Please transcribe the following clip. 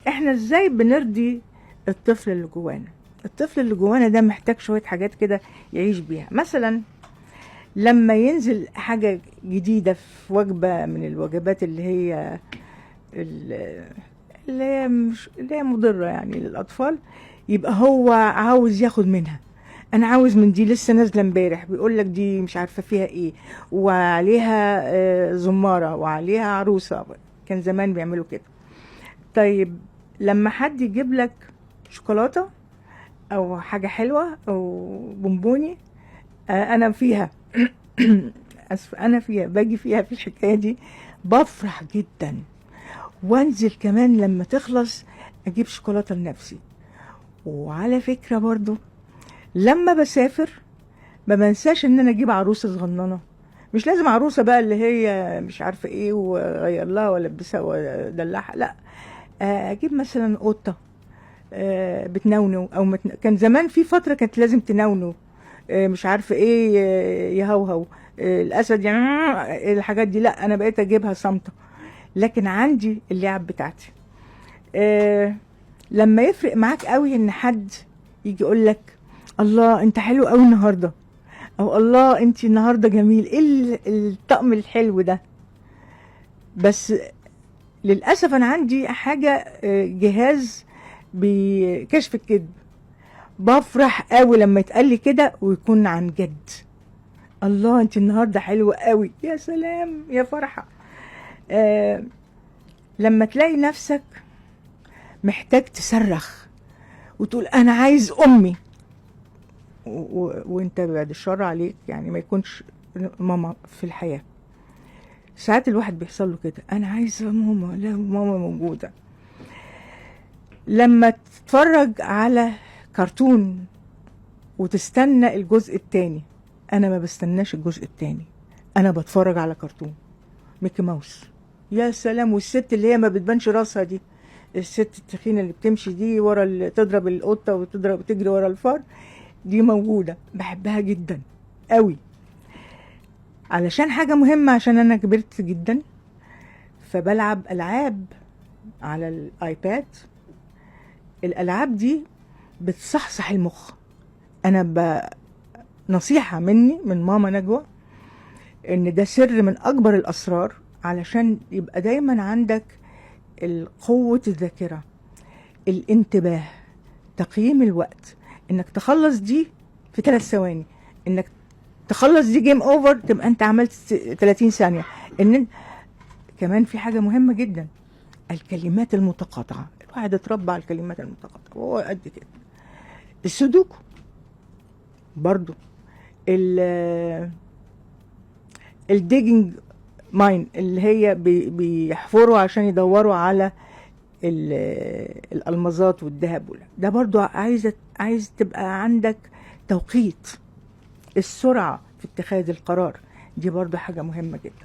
احنا ازاي بنرضي الطفل اللي جوانا؟ الطفل اللي جوانا ده محتاج شوية حاجات كده يعيش بيها. مثلا لما ينزل حاجة جديدة في وجبة من الوجبات اللي هي مش اللي هي مضرة يعني للأطفال، يبقى هو عاوز ياخد منها. انا عاوز من دي، لسه نازله امبارح، بيقول لك دي مش عارفه فيها ايه، وعليها زماره وعليها عروسه. كان زمان بيعملوا كده. طيب لما حد يجيب لك شوكولاتة او حاجة حلوة او بونبوني، انا فيها اسف، انا فيها باجي فيها في الحكاية دي بفرح جدا، وانزل كمان لما تخلص اجيب شوكولاتة لنفسي. وعلى فكرة برضو لما بسافر ما بنساش ان انا اجيب عروسه صغننه، مش لازم عروسه بقى اللي هي مش عارفه ايه واغير لها والبسها وادلعها، لا، اجيب مثلا قطة بتنونو او كان زمان في فترة كانت لازم تنونو، مش عارفه ايه، يهوهو، الاسد، يعني الحاجات دي. لا، انا بقيت اجيبها صامته، لكن عندي اللعب بتاعتي. لما يفرق معاك قوي ان حد يجي يقول لك الله انت حلو قوي النهارده، او الله انت النهارده جميل، ايه الطقم الحلو ده. بس للاسف انا عندي حاجة، جهاز بكشف الكذب، بفرح قوي لما يتقال لي كده ويكون عن جد، الله انت النهارده حلوة قوي، يا سلام يا فرحه. لما تلاقي نفسك محتاج تصرخ وتقول انا عايز امي، وانت بعد الشر عليك يعني ما يكونش ماما في الحياة. ساعات الواحد بيحصل له كده، انا عايزه ماما، لا ماما موجودة. لما تتفرج على كرتون وتستنى الجزء التاني، انا ما بستناش الجزء التاني، انا بتفرج على كرتون ميكي ماوس، يا سلام. والست اللي هي ما بتبانش راسها دي، الست التخينه اللي بتمشي دي ورا تضرب القطة وتضرب تجري ورا الفار، دي موجودة، بحبها جدا قوي. علشان حاجة مهمة، عشان انا كبرت جدا فبلعب العاب على الايباد. الالعاب دي بتصحصح المخ. انا نصيحة مني من ماما نجوى، ان ده سر من اكبر الاسرار، علشان يبقى دايما عندك قوة الذاكرة، الانتباه، تقييم الوقت، انك تخلص دي في 3 ثواني، انك تخلص دي game over تبقى انت عملت 30 ثانية. ان كمان في حاجة مهمة جدا، الكلمات المتقاطعة. الواحد اتربى على الكلمات المتقاطعة وهو قد كده. السودوكو برضو، ال digging mine اللي هي بيحفروا عشان يدوروا على الالمازات والذهب، ده برضو عايز تبقى عندك توقيت، السرعة في اتخاذ القرار، دي برضو حاجة مهمة جدا.